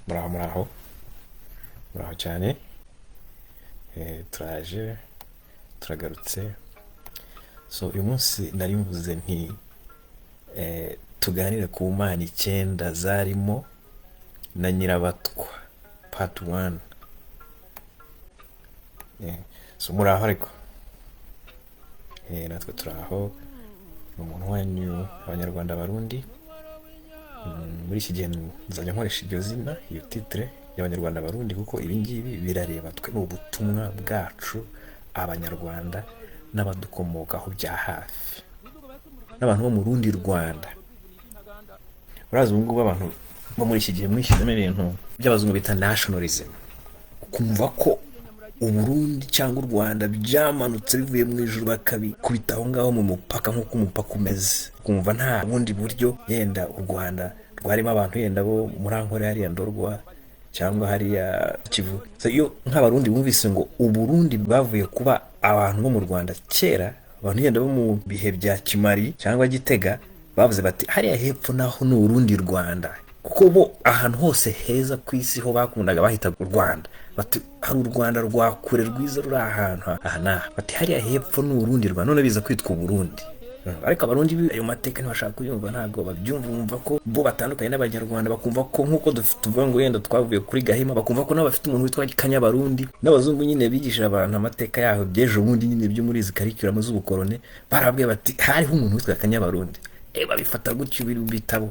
Muraho, muraho, muraho cyane. Turaje, turagarutse. So uyu munsi nari mvuze nti tuganire ku mana icyenda zarimo na Nyirabatwa, part 1. So muraho ariko. Natwe turaho, ni umuntu wanyu, Abanyarwanda, Abarundi. Muri iki gihe nzajya nkoresha iryo zina, iyo titre y'Abanyarwanda, Abarundi, kuko ibi ngibi birareba twe, ni ubutumwa bwacu Abanyarwanda n'abadukomokaho bya hafi n'abantu bo mu rundi Rwanda. Urazi ubu ngubu abantu bo muri iki gihe mwishyizemo ibintu by'abazungu bita nationalism, ukumva ko Uburundi cyangwa u Rwanda byamanutse bivuye mu ijuru, bakabikubita aho ngaho mu mupaka nk'uko umupaka umeze, ukumva nta bundi buryo yenda u Rwanda rwarimo abantu yenda bo muri Ankole hariya Ndorwa cyangwa hariya Kivu. So, iyo nk'Abarundi bumvise ngo Uburundi bwavuye kuba abantu bo mu Rwanda kera, abantu yenda bo mu bihe bya Kimari cyangwa Gitega bavuze bati hariya hepfo naho ni urundi Rwanda, kuko bo ahantu hose heza ku isi ho bakundaga bahitaga u Rwanda. Bati hari u Rwanda rwa kure rwiza ruri ahantu aha n'aha, bati hariya hepfo ni urundi Rwanda, none biza kwitwa Uburundi. Ariko Abarundi ayo mateka ntibashaka kuyumva, ntabwo babyumva, bumva ko bo batandukanye n'Abanyarwanda, bakumva ko nk'uko dufite tuvuga ngo yenda twavuye kuri Gahima, bakumva ko nabo bafite umuntu witwa Kanyabarundi. N'abazungu nyine bigishije abantu amateka yaho by'ejo bundi nyine byo muri izi curriculum z'ubukorone, barabwiye bati hariho umuntu witwa Kanyabarundi. Babifata gutyo biri mu bitabo.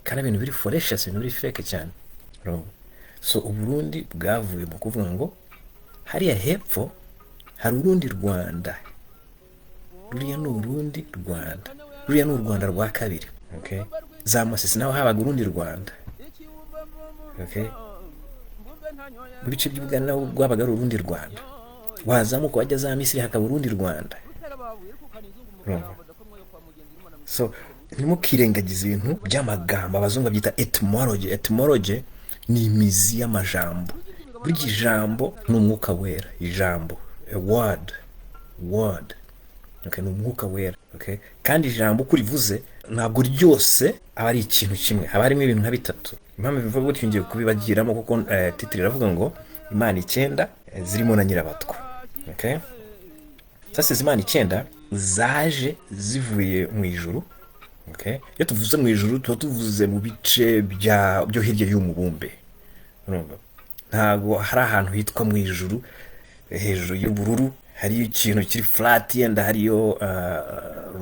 Kandi ibintu biri fallacious, ibintu biri fake cyane. Urumva? So Uburundi bwavuye mu kuvuga ngo hariya hepfo hari urundi Rwanda, ruriya ni urundi Rwanda, ruriya ni u Rwanda rwa kabiri, okay? Za Masisi naho habaga urundi Rwanda, okay? Mu bice by'Ubugande naho rwabaga ari urundi Rwanda, wazamuka wajya za Misiri hakaba urundi Rwanda. Urumva? So ntimukirengagize ibintu by'amagambo, abazungu babyita etymology. Etymology ni imizi y'amajambo. Burya ijambo ni umwuka wera, ijambo, a word, word, okay, ni umwuka wera, okay? Kandi ijambo uko urivuze ntabwo ryose aba ari ikintu kimwe, haba harimo ibintu nka bitatu. Impamvu bivuga gutyo ngiye kubibagiramo, kuko titre iravuga ngo imana icyenda zirimo na Nyirabatwa, okay? Sasa izi mana icyenda zaje zivuye mu ijuru, okay? Iyo tuvuze mu ijuru tuba tuvuze mu bice byo hirya y'umubumbe. Urumva, ntabwo hari ahantu hitwa mu ijuru hejuru y'ubururu hariyo ikintu kiri flat, yenda hariyo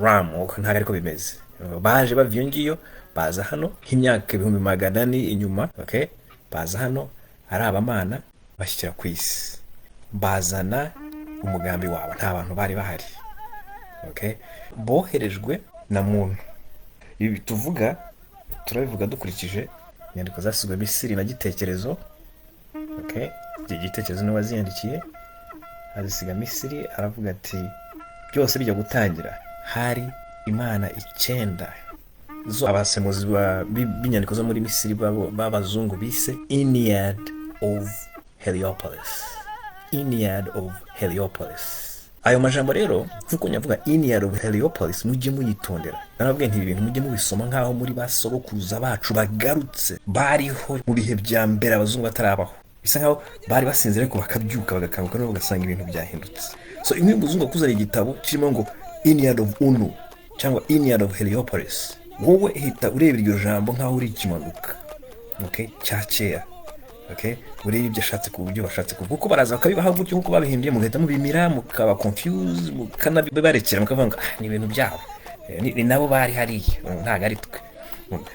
ram, ntabwo ariko bimeze. Baje bava iyo ngiyo, baza hano nk'imyaka 400,000 inyuma, okay? Baza hano ari abamana, bashyira ku isi, bazana umugambi wabo. Nta bantu bari bahari, okay? Boherejwe na muntu. Ibi tuvuga turabivuga dukurikije inyandiko zasizwe Misiri na Gitekerezo, okay? Iki Gitekerezo niwe waziyandikiye, azisiga Misiri, aravuga ati byose bijya gutangira hari imana icyenda zo abasemuzi b'inyandiko zo muri Misiri b'abazungu bise Ennead of Heliopolis. Ennead of Heliopolis. Ayo majambo rero, nk'uko nyavuga Ennead of Heliopolis, mujye muyitondera. Narababwiye nti ibi bintu mujye mubisoma nk'aho muri ba sogokuruza bacu bagarutse, bariho mu bihe bya mbere abazungu batarabaho, bisa nkaho bari basinzira ariko bakabyuka, bagakanguka nabo bagasanga ibintu byahindutse. So nk'iyo umuzungu akuzaniye igitabo kirimo ngo Ennead of Unu cyangwa Ennead of Heliopolis, wowe hita ureba iryo jambo nk'aho uri ikimanuka, okay, cya kera, okay? Urebe ibyo ashatse ku buryo bashatse kuvuga, kuko baraza bakabibaha gutyo nk'uko babihinduye, mugahita mubimira, mukaba confused, mukanabibarekera, mukavuga ngo ah, ni ibintu byabo. Ni nabo bari hariya, ntabwo ari twe.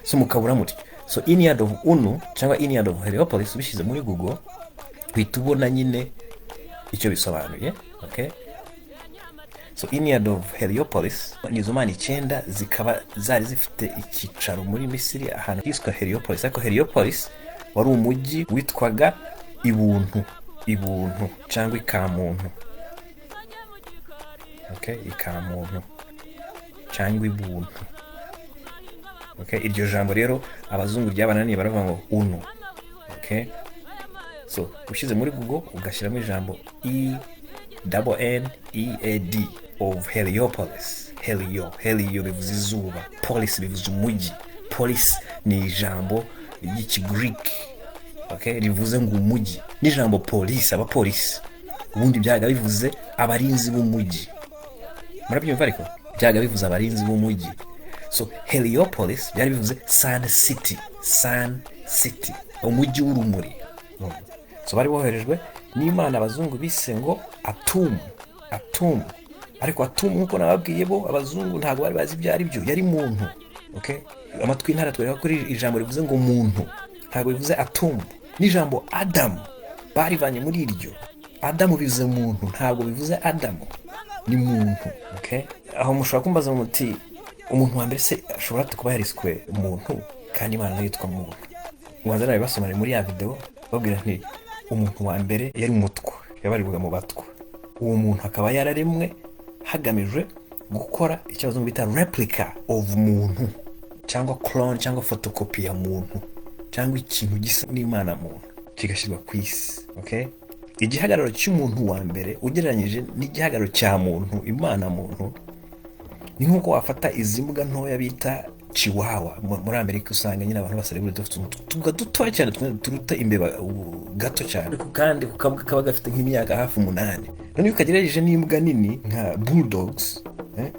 So mukabura mutyo. So Ennead of Unu cyangwa Ennead of Heliopolis, ubishyize muri Google uhita ubona nyine icyo bisobanuye, okay? So Ennead of Heliopolis ni izo mana icyenda, zikaba zari zifite icyicaro muri Misiri ahantu hiswe Heliopolis. Ariko Heliopolis wari umujyi witwaga Ibuntu, Ibuntu cyangwa Ikamuntu, okay? Ikamuntu cyangwa Ibuntu, okay? Iryo jambo rero abazungu ryabananiye, baravuga ngo Unu, okay? So ushyize muri Google ugashyiramo ijambo E double N E A D of Heliopolis, Helio, Helio bivuze izuba, polis bivuze umujyi. Polis ni ijambo ry'Ikigreek. Okay? Rivuze ngo umujyi. N'ijambo polisi, abapolisi, ubundi byabaga bivuze abarinzi b'umujyi. Murabyumva? Ariko byabaga bivuze abarinzi b'umujyi. So Heliopolis byari bivuze Sun City, Sun City, umujyi w'urumuri. So bari boherejwe n'Imana abazungu bise ngo Atumu, Atumu. Ariko Atumu, nk'uko nababwiye, bo abazungu ntabwo bari bazi ibyo ari byo, yari muntu. Okay? Amatwi y'intare atwereka ko ijambo rivuze ngo muntu, ntabwo bivuze Atumu. N'ijambo Adamu barivanye muri iryo. Adamu bivuze muntu, ntabwo bivuze Adamu, ni muntu. Okay? Aho mushobora kumbaza muti: "Umuntu wa mbere se ashobora ate kuba yariswe umuntu kandi Imana nayo yitwa muntu?" Ubanza nabibasomere muri ya video, babwira nti umuntu wa mbere yari umutwa, yabarirwaga mu batwa. Uwo muntu akaba yararemwe hagamijwe gukora icyo abazungu bita replica of muntu, cyangwa clone, cyangwa photocopy ya muntu, cyangwa ikintu gisa n'Imana muntu, kigashyirwa ku isi. Okay? Igihagararo cy'umuntu wa mbere ugereranyije n'igihagararo cya muntu, Imana muntu, ni nk'uko wafata izi mbwa ntoya bita chihuahua. Muri Amerika usanga nyine abantu baserebura dufite utubwa dutoya cyane turuta imbeba gato cyane, ariko kandi kaba kaba gafite nk'imyaka hafi 8. Noneho iyo ukagerageje n'imbwa nini nka bulldogs,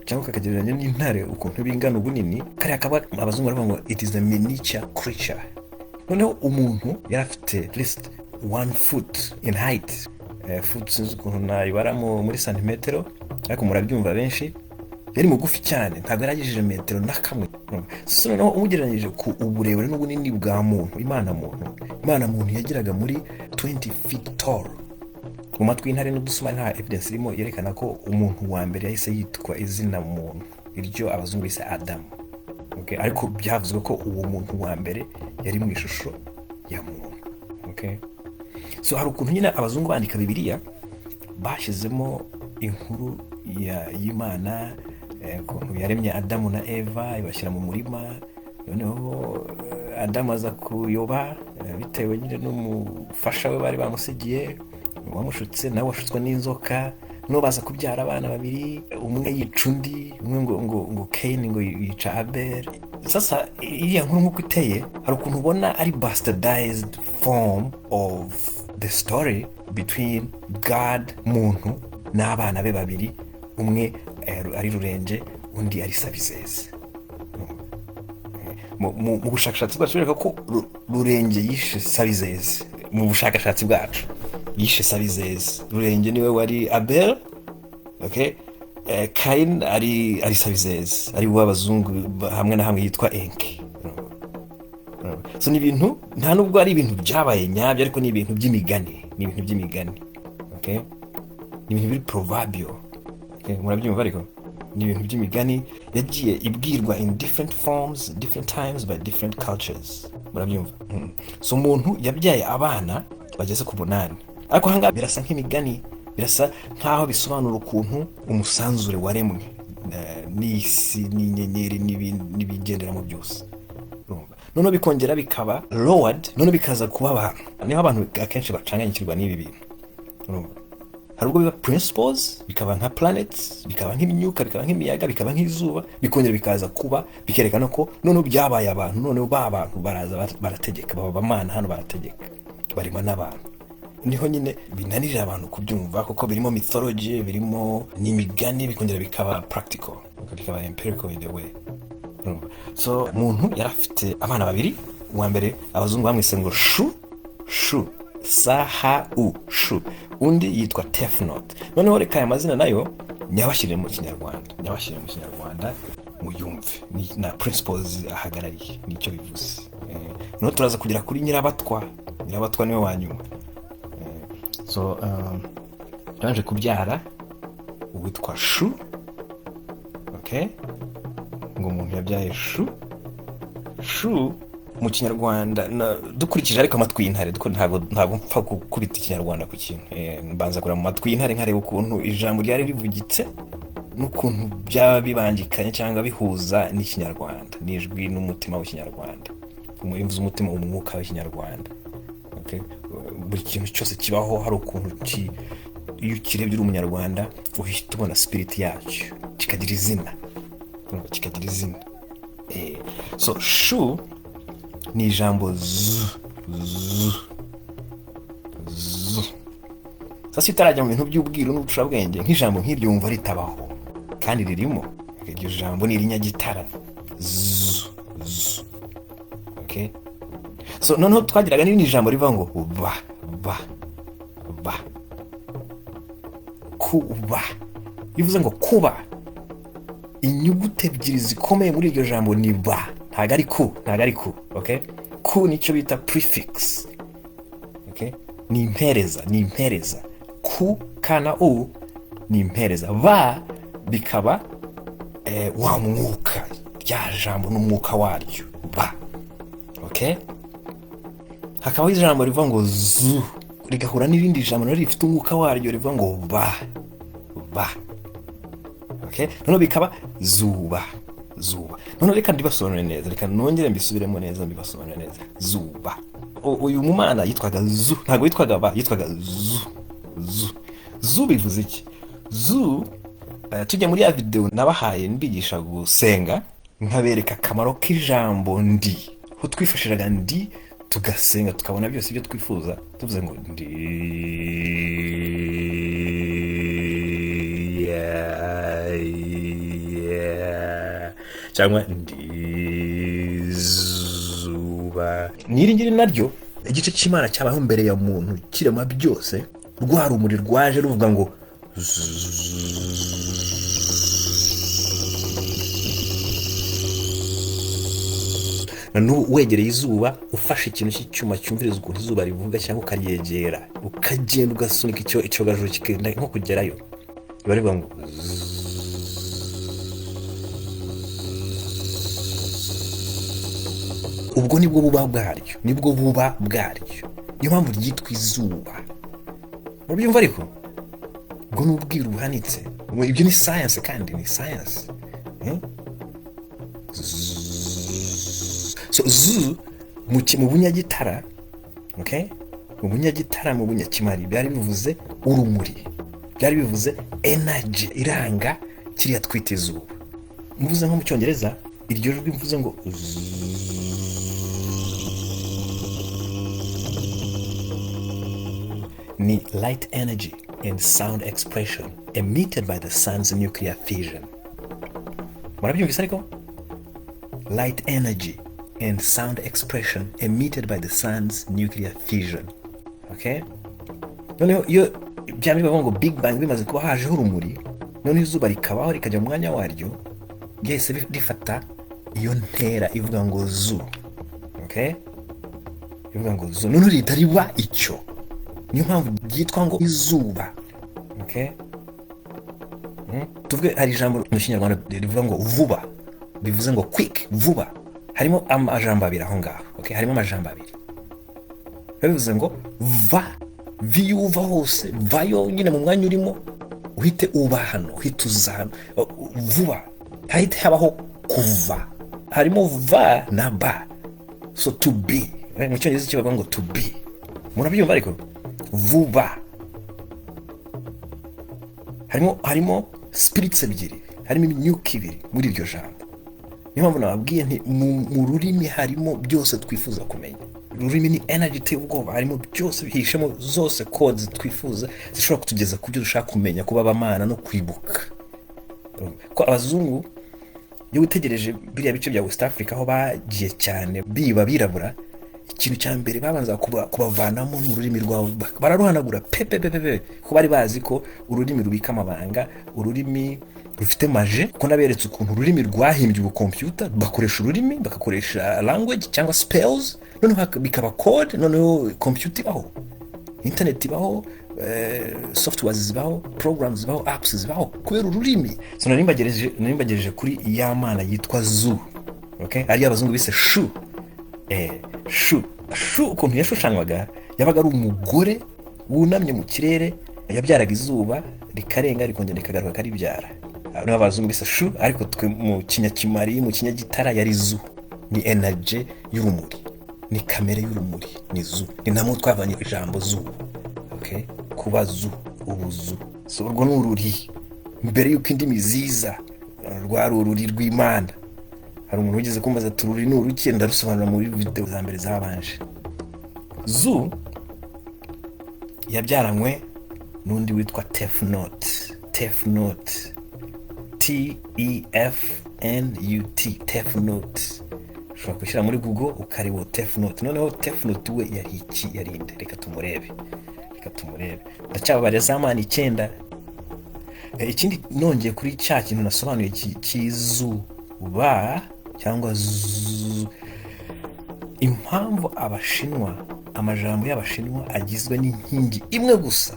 cyangwa ukakagereranya n'intare ukuntu bingana ubunini, kariya kaba, abazungu baravuga ngo it is a miniature creature. Noneho umuntu yari afite at least 1 foot in height. Foot sinzi ukuntu nayibara muri santimetero, ariko murabyumva benshi. Yari mugufi cyane, ntabwo yari agejeje metero na kamwe. So noneho umugereranyije ku uburebure n'ubunini bwa muntu, Imana muntu, Imana muntu yageraga muri 20 feet tall. Mu matwi y'intare n'udusuma nta evidence irimo yerekana ko umuntu wa mbere yahise yitwa izina muntu, iryo abazungu bise Adamu. Okay? Ariko byavuzwe ko uwo muntu wa mbere yari mu ishusho ya muntu. Okay? So hari ukuntu nyine abazungu bandika Bibiliya bashyizemo inkuru y'Imana, ukuntu yaremye Adamu na Eva, ibashyira mu murima. Noneho Adamu aza kuyoba, bitewe nyine n'umufasha we bari bamusigiye wamushutse, nawe washutswe n'inzoka. Noneho baza kubyara abana babiri, umwe yica undi, umwe ngo Kane ngo yica Abel. Sasa iriya nkuru nk'uko iteye, hari ukuntu ubona ari bastardized form of the story between God muntu n'abana be babiri, umwe ari Rurenge, undi ari Sabizeze. Mu bushakashatsi bwacu bereka ko Rurenge yishe Sabizeze. Mu bushakashatsi bwacu yishe Sabizeze. Rurenge niwe wari Abel, okay? Kain ari Sabizeze, ari w'abazungu hamwe na hamwe yitwa Enki. So ni ibintu, nta nubwo ari ibintu byabaye nyabyo, ariko ni ibintu by'imigani, ni ibintu by'imigani. Okay? Ni ibintu biri proverbial. Okay? Murabyumva? Ariko ni ibintu by'imigani yagiye ibwirwa in different forms, different times, by different cultures. Murabyumva? So umuntu yabyaye abana bageze ku 8, ariko ahangaha birasa nk'imigani, birasa nk'aho bisobanura ukuntu umusanzure waremwe, n'isi n'inyenyeri n'ibigenderamo byose. Urumva? Noneho bikongera bikaba lowered, noneho bikaza kuba abantu. Niho abantu akenshi bacanganyikirwa n'ibi bintu. Urumva? Hari ubwo biba principles, bikaba nka planets, bikaba nk'imyuka, bikaba nk'imiyaga, bikaba nk'izuba, bikongera bikaza kuba, bikerekana ko noneho byabaye abantu. Noneho ba bantu baraza barategeka, baba bamana hano, barategeka, barimo n'abantu. Niho nyine binanirira abantu kubyumva, kuko birimo mythology, birimo n'imigani, bikongera bikaba practical, bikaba empirical in the way. Urumva? So umuntu yari afite abana babiri. Uwa mbere abazungu bamwise ngo Shu, Shu, sa ha u, Shu. Undi yitwa Tefnut. Noneho reka aya mazina nayo nyabashyire mu Kinyarwanda, nyabashyire mu Kinyarwanda muyumve ni na principles ahagarariye nicyo bivuze. Noneho turaza kugera kuri Nyirabatwa. Nyirabatwa niwe wa nyuma. So yabanje kubyara uwitwa Shu. Okay? Ngo umuntu yabyaye Shu. Shu mu Kinyarwanda dukurikije ariko amatwi y'intare, ntabwo mpfa gukubita Ikinyarwanda ku kintu. Mbanza kureba mu matwi y'intare, nkareba ukuntu ijambo ryari rivugitse n'ukuntu byaba bibangikanye cyangwa bihuza n'Ikinyarwanda, n'ijwi n'umutima w'Ikinyarwanda. Iyo mvuze umutima, umwuka w'Ikinyarwanda. Okay? Buri kintu cyose kibaho hari ukuntu iyo ukirebye uri Umunyarwanda uhita ubona spirit yacyo, kikagira izina. Urumva, kikagira izina. So Shu ni ijambo z z. Sasa iyo utarajya mu bintu by'ubwiru n'ubucurabwenge, nk'ijambo nk'iryo wumva ritabaho kandi ririmo. Iryo jambo ni irinyagitara, zu, zu. Okay, so noneho twagiraga n'irindi jambo rivuga ngo ba, ba, ba, kuba. Iyo uvuze ngo kuba, inyuguti ebyiri zikomeye muri iryo jambo ni ba, ntabwo ari ku, ntabwo ari ku. Okay, ku nicyo bita prefix. Okay, ni impereza, ni impereza. Ku, ka na u ni impereza. Ba bikaba wa mwuka, rya jambo n'umwuka waryo, ba. Okay, hakabaho ijambo rivuga ngo zu, rigahura n'irindi jambo naryo rifite umwuka waryo rivuga ngo ba, ba. Okay, noneho bikaba zuba, zuba. Noneho reka mbibasobanurire neza, reka nongere mbisubiremo neza, mbibasobanurire neza. Zuba. Uyu mumana yitwaga zu, ntabwo yitwaga ba, yitwaga zu, zu. Zu bivuze iki? Zu, tujya muri ya video nabahaye mbigisha gusenga, nkabereka akamaro k'ijambo ndi, aho twifashishaga ndi tugasenga tukabona byose ibyo twifuza, tuvuze ngo ndi ya, ya, cyangwa ndi zuba. N'iri ngiri naryo igice cy'Imana cyabaho mbere ya muntu kirema byose, rwa rumuri rwaje ruvuga ngo na n'ubu wegereye izuba, ufashe ikintu cy'icyuma cyumviriza ukuntu izuba rivuga, cyangwa ukaryegera ukagenda ugasunika icyogajuru kikenda nko kugerayo, riba rivuga ngo ubwo nibwo buba bwaryo, nibwo buba bwaryo. Niyo mpamvu ryitwa izuba. Murabyumva ariko? Ubwo ni ubwiru buhanitse. Ibyo ni science, kandi ni science. So zu mu bunyagitara, okay? Mu bunyagitara, mu bunyakimari byari bivuze urumuri, byari bivuze energy iranga kiriya twita izuba. Mvuze nko mu cyongereza iryo jwi mvuze ngo ni light energy and sound expression emitted by the sun's nuclear fission. Murabyumvise ariko? Light energy and sound expression emitted by the sun's nuclear fission. Okay? Noneho iyo byaba bibaho ngo Big Bang bimaze kuba hajeho urumuri, noneho izuba rikabaho rikajya mu mwanya waryo, ryahise rifata iyo ntera ivuga ngo zu. Okay? Ivuga ngo zu. Noneho rihita riba icyo. Niyo mpamvu ryitwa ngo izuba. Okay? Tuvuge hari ijambo mu kinyarwanda rivuga ngo vuba, bivuze ngo quick, vuba. Harimo amajambo abiri aho ngaho. Okay? Harimo amajambo abiri. Bivuze ngo va, viyo uva hose, vayo nyine mu mwanya urimo, uhite uba hano, uhite uza hano vuba. Hahite habaho kuva. Harimo va na ba. So to be. Mu cyongereza icyo bavuga ngo to be. Murabyumva ariko? Vuba. Harimo spirits ebyiri, harimo imyuka ibiri muri iryo jambo. Niyo mpamvu nababwiye nti mu rurimi harimo byose twifuza kumenya. Ururimi ni energy iteye ubwoba, harimo byose, bihishemo zose codes twifuza zishobora kutugeza ku byo dushaka kumenya, kuba abamana no kwibuka. Ko abazungu iyo witegereje biriya bice bya West Africa aho bagiye cyane biba birabura, ikintu cya mbere babanza kubavanamo ni ururimi rwabo, bararuhanagura pe pe pe pe pe, kuko bari bazi ko ururimi rubika amabanga, ururimi rufite maje. Kuko naberetse ukuntu ururimi rwahimbye ubu computer, bakoresha ururimi, bagakoresha language cyangwa spells, noneho bikaba code, noneho computer ibaho, internet ibaho, software zibaho, programs zibaho, apps zibaho kubera ururimi. So nari mbagereje kuri ya mana yitwa zu. Okay, ariyo abazungu bise shu. Shu, shu ukuntu yashushanywaga, yabaga ari umugore wunamye mu kirere, yabyaraga izuba rikarenga rikongera rikagaruka akaribyara. Niho abazungu bise shu, ariko twe mu kinyakimari, mu kinyagitara yari zu. Ni energy y'urumuri, ni kamere y'urumuri, ni zu. Ni namwe twavanye ijambo zuba. Okay? Kuba zu, ubuzu. So urwo ni ururi mbere y'uko indimi ziza, rwari ururi rw'Imana. Hari umuntu wigeze kumbaza ati ururi ni uruki, ndarusobanura muri video za mbere zabanje. Zu yabyaranywe N'undi witwa Tefnut. Tefnut, Tefnut, Tefnut. Ushobora gushyira muri Google ukareba Tefnut. Noneho Tefnut we yari iki? Yarinde? Reka tumurebe, reka tumurebe. Ndacyababarira za mana icyenda. Ikindi nongeye kuri cya kintu nasobanuye cy'izuba cyangwa zu, impamvu Abashinwa, amajambo y'Abashinwa agizwe n'inkingi imwe gusa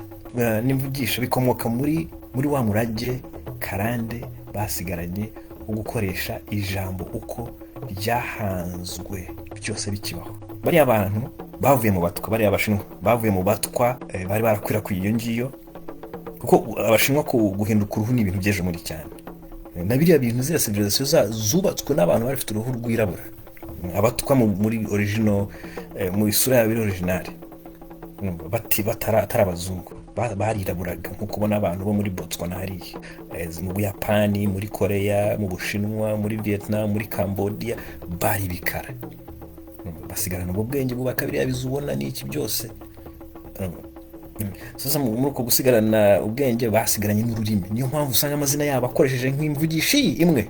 n'imvugisha, bikomoka muri wa murage karande basigaranye wo gukoresha ijambo uko ryahanzwe byose bikibaho. Bariya bantu bavuye mu Batwa, bariya Abashinwa bavuye mu Batwa, bari barakwirakwiye iyo ngiyo, kuko Abashinwa ku guhinduka uruhu ni ibintu by'ejo muri cyane. Na biriya bintu, ziriya civilisation zubatswe n'abantu bari bafite uruhu rwirabura, Abatwa muri original, mu isura yabo iri original, bati atari abazungu, bariraburaga nk'uko ubona abantu bo muri Botswana hariya, mu Buyapani, muri Korea, mu Bushinwa, muri Vietnam, muri Cambodia, bari ibikara. Basigarana ubwo bwenge, bubaka biriya bizu ubona n'iki byose. Sasa muri uko gusigarana ubwenge basigaranye n'ururimi. Niyo mpamvu usanga amazina yabo akoresheje nk'imvugishi imwe,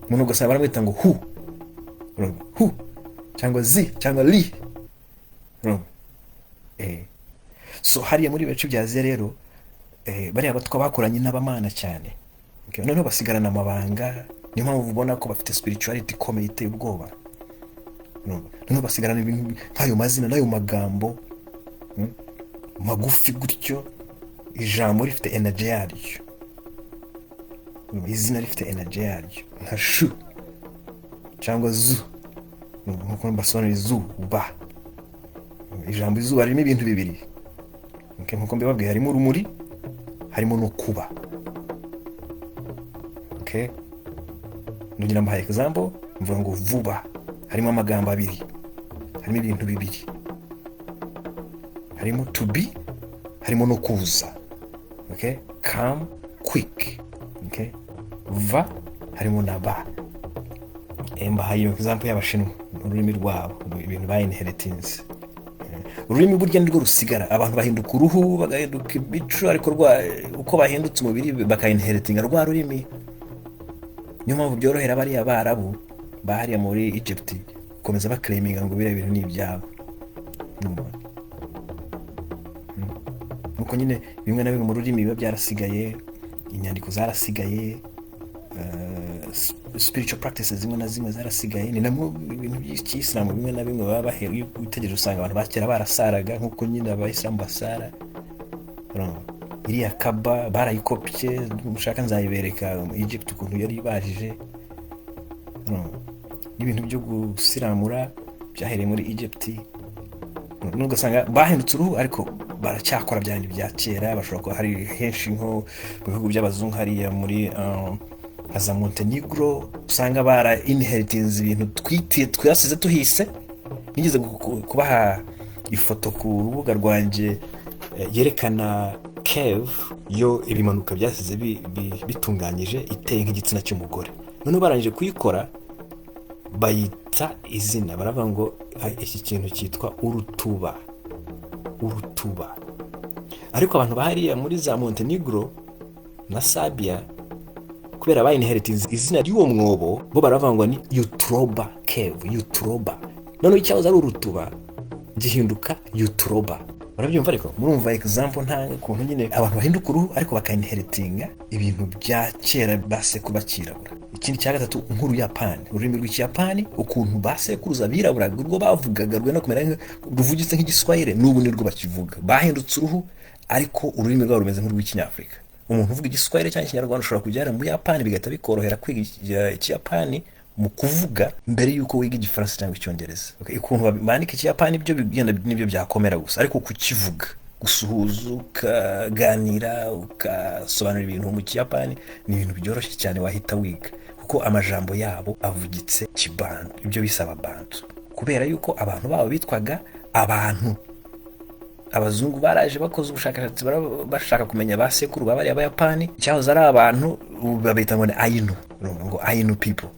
umuntu ugasanga baramwita ngo Hu. Urumva? Hu cyangwa Zi cyangwa Li. Urumva? So hariya muri bice bya Aziya rero, bariya Batwa bakoranye n'abamana cyane. Okay, noneho basigarana amabanga. Niyo mpamvu ubona ko bafite spirituality ikomeye iteye ubwoba. Urumva? Noneho basigarana ibintu nk'ayo mazina n'ayo magambo magufi gutyo, ijambo rifite energy yaryo, izina rifite energy yaryo, nka Shu cyangwa Zu, nkuko mbasobanurira izuba. Ijambo izuba ririmo ibintu bibiri. Okay, nkuko mbibabwiye, harimo urumuri, harimo no kuba. Okay, ndongera mbahaye example, mvuga ngo vuba, harimo amagambo abiri, harimo ibintu bibiri, harimo to be, harimo no kuza. Okay, come quick. Okay, va harimo na ba. Mbahaye iyo example y'Abashinwa, ururimi rwabo, ibintu ba inheritinze. Ururimi burya nirwo rusigara. Abantu bahinduka uruhu, bagahinduka imico, ariko rwa uko bahindutse umubiri bakayinheritinga rwa rurimi. Niyo mpamvu byorohera bariya Barabu bahariya muri Egypt gukomeza baclaiminga ngo biriya bintu ni ibyabo. Urumva? Nuko nyine bimwe na bimwe mu rurimi biba byarasigaye, inyandiko zarasigaye, spiritual practices zimwe na zimwe zarasigaye. Ni namwe ibintu by'Ikisilamu bimwe na bimwe baba iyo witegereje usanga abantu ba kera barasaraga nk'uko nyine Abayisilamu basara. Urumva? Iriya Kaba barayikopye, mushaka nzayibereka Egypt ukuntu yari ibajije. Urumva? N'ibintu byo gusiramura byahereye muri Egypt. Ugasanga bahindutse uruhu ariko baracyakora bya bindi bya kera. Bashobora kuba hari henshi nko mu bihugu by'abazungu hariya muri nka za Montenegro, usanga bara inheritinze ibintu twitiye twasize tuhise. Nigeze kubaha ifoto ku rubuga rwanjye, yerekana cave yo ibimanuka byasize bitunganyije, iteye nk'igitsina cy'umugore. Noneho barangije kuyikora bayita izina, baravuga ngo: "Ah, iki kintu cyitwa urutuba, urutuba." Ariko abantu bahariya muri za Montenegro na Serbia, kubera bayinheritinze izina ry'uwo mwobo, bo baravuga ngo ni Utroba cave, Utroba. Noneho icyahoze ari urutuba gihinduka Utroba. Murabyumva? Ariko murumva example ntanga, ukuntu nyine abantu bahinduka uruhu ariko bakayinheritinga ibintu bya kera, basekuru bakirabura. Ikindi cya gatatu, nk'Uruyapani, ururimi rw'Ikiyapani, ukuntu basekuruza biraburaga urwo bavugaga rwenda kumera ruvugitse nk'Igiswahili, n'ubu nirwo bakivuga. Bahindutse uruhu ariko ururimi rwabo rumeze nk'urw'Ikinyafurika. Umuntu uvuga Igiswahili cyangwa Ikinyarwanda ushobora kujyana mu Buyapani bigahita bikorohera kwiga Ikiyapani mu kuvuga mbere y'uko wiga Igifaransa cyangwa Icyongereza. Okay, ukuntu bandika Ikiyapani byo bigenda nibyo byakomera gusa, ariko kukivuga, gusuhuza, ukaganira, ugasobanura ibintu mu Kiyapani ni ibintu byoroshye cyane, wahita wiga, kuko amajambo yabo avugitse Kibantu, ibyo bisaba Bantu, kubera yuko abantu babo bitwaga abantu. Abazungu baraje bakoze ubushakashatsi, bashaka kumenya ba sekuru ba bariya Abayapani, icyahoze ari abantu, ubu babita ngo ni Ainu. Urumva ngo Ainu people,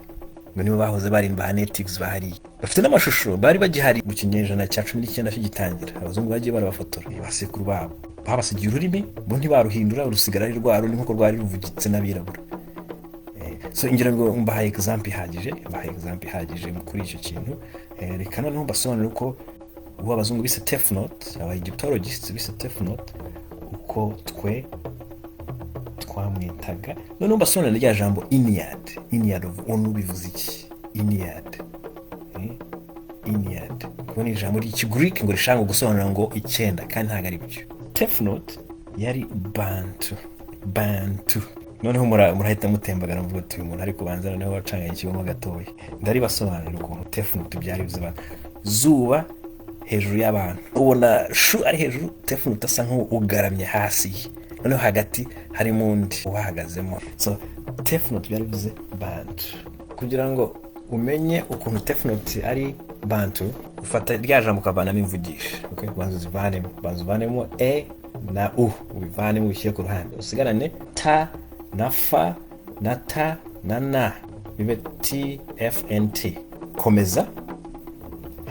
ngo nibo bahoze bari ba natives bahariye, bafite n'amashusho, bari bagihari mu kinyejana cya 19 kigitangira. Abazungu bagiye barabafotora ba sekuru babo. Babasigiye ururimi, bo ntibaruhindura, rusigara ari rwa rundi nk'uko rwari ruvugitse n'abirabura. So ngira ngo mbahaye example ihagije, mbahaye example ihagije kuri icyo kintu. Reka noneho mbasobanurire uko uwo abazungu bise Tefnut, aba Egyptologists bise Tefnut, uko twe twamwitaga. Noneho mbasobanurire rya jambo Ennead. Ennead of Unu bivuze iki? Ennead, Ennead kuko ni ijambo ry'Ikigreek ngo rishaka gusobanura ngo icyenda, kandi ntabwo ari byo. Tefnut yari Bantu, Bantu. Noneho murahita mutembagara muvuga uti: "Uyu muntu ari kubanza noneho wacanganye ikibuno gatoya." Ndaribasobanurira ukuntu Tefnut byari bivuze abantu, zuba hejuru y'abantu. Ubona Shu ari hejuru, Tefnut asa nk'ugaramye hasi ye, noneho hagati harimo undi uhahagazemo. So Tefnut byari bivuze Bantu. Kugira ngo umenye ukuntu Tefnut ari Bantu, ufata rya jambo ukavanamo imvugisha, okay? Banza uzivanemo, banza uvanemo e na u, ubivanemo ubishyire ku ruhande, usigarane ta na fa na ta na na, bibe T F N T. Komeza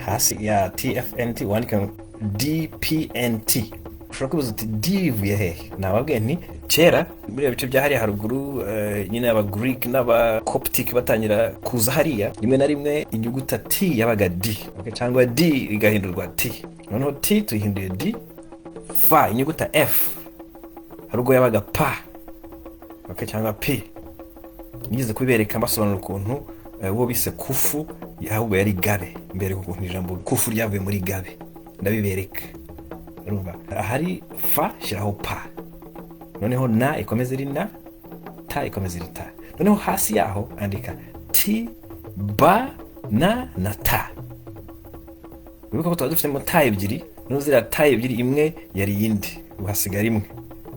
hasi ya T F N T wandike D P N T. Ushobora kwibaza uti: "D ivuye hehe?" Nababwiye nti kera muri bice bya hariya haruguru, nyine aba Greek n'aba Coptic batangira kuza hariya, rimwe na rimwe inyuguta T yabaga D, okay? Cyangwa D igahindurwa T. Noneho T tuyihinduye D. Fa, inyuguta F hari ubwo yabaga P, okay? Cyangwa P. Nigeze kubibereka, mbasobanura ukuntu uwo bise Kufu ahubwo yari Gabe, mbere ukuntu ijambo Kufu ryavuye muri Gabe, ndabibereka. Urumva ahari fa shyiraho pa, noneho na ikomeze iri na, ta ikomeze iri ta. Noneho hasi yaho andika t, b, na na ta. Wibuka ko tuba dufitemo ta ebyiri, noneho ziriya ta ebyiri imwe yari iyindi, ubu hasigara imwe,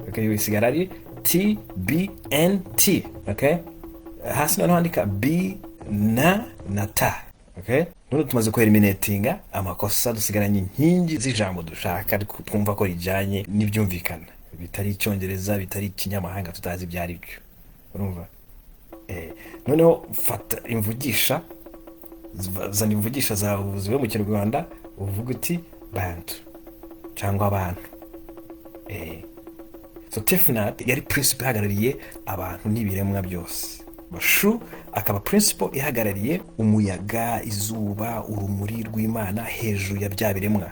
okay, isigara ari t b n t, okay? Hasi noneho andika b na na ta, okay? None tumaze kueliminatinga amakosa, dusigaranye inkingi z'ijambo dushaka, ariko twumva ko rijyanye n'ibyumvikana, bitari Icyongereza, bitari ikinyamahanga tutazi ibyo ari byo. Urumva, noneho fata imvugisha, zana imvugisha zawe zive mu Kinyarwanda, uvuga uti Bantu cyangwa abantu. So Tefnut yari principle ihagarariye abantu n'ibiremwa byose. Shu akaba principle ihagarariye umuyaga, izuba, urumuri rw'Imana hejuru ya bya biremwa.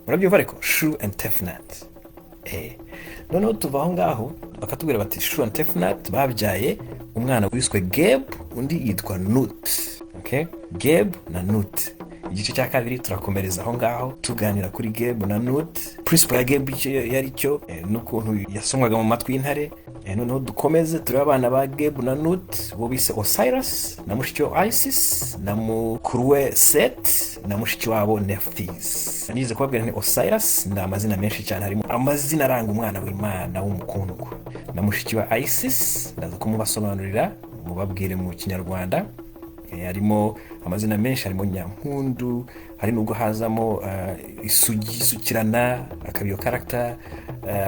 Murabyumva ariko? Shu and Tefnut. Noneho tuva aho ngaho, bakatubwira bati Shu and Tefnut babyaye umwana wiswe Geb, undi yitwa Nut, okay? Geb na Nut. Igice cya kabiri turakomereza aho ngaho, tuganira kuri Geb na Nut, principle ya Geb icyo yari cyo, n'ukuntu yasomwaga mu matwi y'intare. Noneho dukomeze turebe abana ba Geb na Nut, bo bise Osiris na mushiki we Isis na mukuru we Set na mushiki wabo Nephthys. Nize kubabwira nti Osiris ni amazina menshi cyane, harimo amazina aranga umwana w'Imana w'umukundwa, na mushiki wa Isis ndaza kumubasobanurira, mubabwire mu Kinyarwanda. Harimo amazina menshi, harimo Nyampundu, hari nubwo hazamo isugi isukirana akaba iyo character,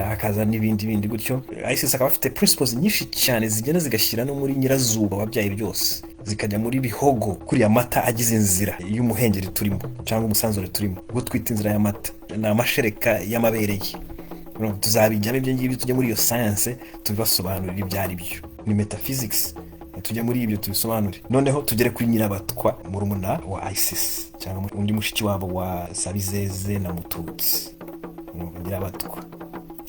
hakaza n'ibindi bindi gutyo. Isis akaba afite principles nyinshi cyane zigenda zigashyira no muri Nyirazuba wabyaye byose, zikajya muri Bihogo, kuriya mata agize inzira y'umuhengeri turimo cyangwa umusanzure turimo, ubwo twita inzira y'amata, ni amashereka y'amabere ye. Urumva, tuzabijyamo ibyo ngibyo, tujye muri iyo science tubibasobanurire ibyo ari byo, ni metaphysics. Tujye muri ibyo tubisobanure. Noneho tugere kuri Nyirabatwa, murumuna wa Isis cyangwa undi mushiki wabo wa Sabizeze na Mututsi. Urumva, Nyirabatwa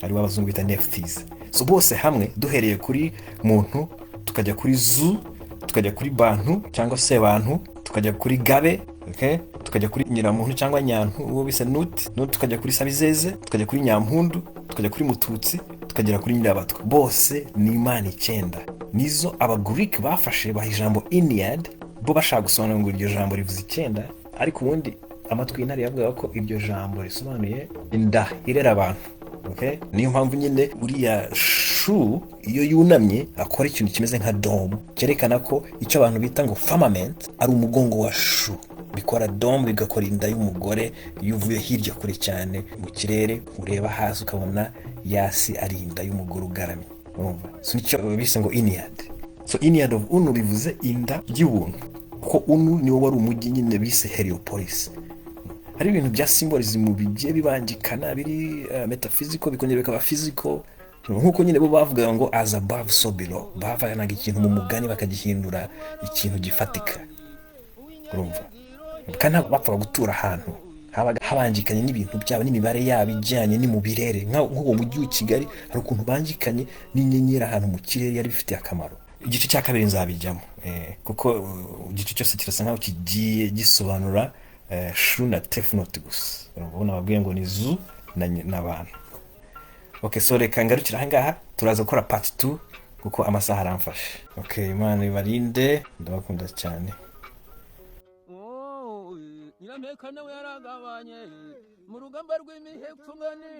ariwe abazungu bita Nephthys. So bose hamwe, duhereye kuri muntu, tukajya kuri zu, tukajya kuri Bantu cyangwa Sebantu, tukajya kuri Gabe, okay? Tukajya kuri Nyiramuntu cyangwa Nyantu, uwo bise Nut, Nut, tukajya kuri Sabizeze, tukajya kuri Nyampundu, tukajya kuri Mututsi, tukagera kuri Nyirabatwa, bose ni imana icyenda. Nizo Abagreek bafashe baha ijambo Ennead, bo bashaka gusobanura ngo iryo jambo rivuze icyenda, ariko ubundi amatwi y'intare yavugaga ko iryo jambo risobanuye inda irera abantu, okay? Niyo mpamvu nyine uriya Shu iyo yunamye akora ikintu kimeze nka dome, cyerekana ko icyo abantu bita ngo firmament ari umugongo wa Shu, bikora dome, bigakora inda y'umugore. Iyo uvuye hirya kure cyane mu kirere ureba hasi, ukabona yasi ari inda y'umugore ugaramye. Urumva, so nicyo bise ngo Ennead. So Ennead of Unu bivuze inda y'ubuntu, kuko Unu niwo wari umujyi nyine bise Heliopolis. Hari ibintu bya symbolism bigiye bibangikana, biri metaphysical, bikongera bikaba physical, nk'uko nyine bo bavugaga ngo "as above, so below". Bavanaga ikintu mu mugani bakagihindura ikintu gifatika, urumva? Kandi ntabwo bapfaga gutura ahantu habaga habangikanye n'ibintu byabo, n'imibare yabo ijyanye ni mu birere. Nk'uwo mujyi wa Kigali, hari ukuntu bangikanye n'inyenyeri ahantu mu kirere, yari bifitiye akamaro. Igice cya kabiri nzabijyamo, kuko igice cyose kirasa nkaho kigiye gisobanura Shu na Tefnut gusa. Urumva, nababwiye ngo ni zu n'abantu. Okay, so reka ngarukire ahangaha, turaza gukora part 2 kuko amasaha aramfashe. Okay, Imana ibarinde, ndabakunda cyane. Nyirampeka nawe yaragabanye mu rugamba rw'imihepfungane,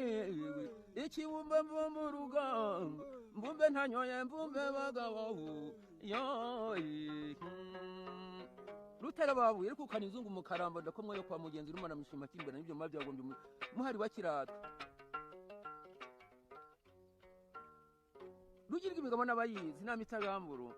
ikibumba mvumba urugamba, mbumbe ntanyoye, mbumbe bagabo yoye rutera babuye rukukana inzungu mu karambo, ndakomwe yo kwa mugenzi rumana mishima kimbera n'ibyo byagombye muhari wa kirata rugirwa imigabo n'abayizi, inama itagamburu.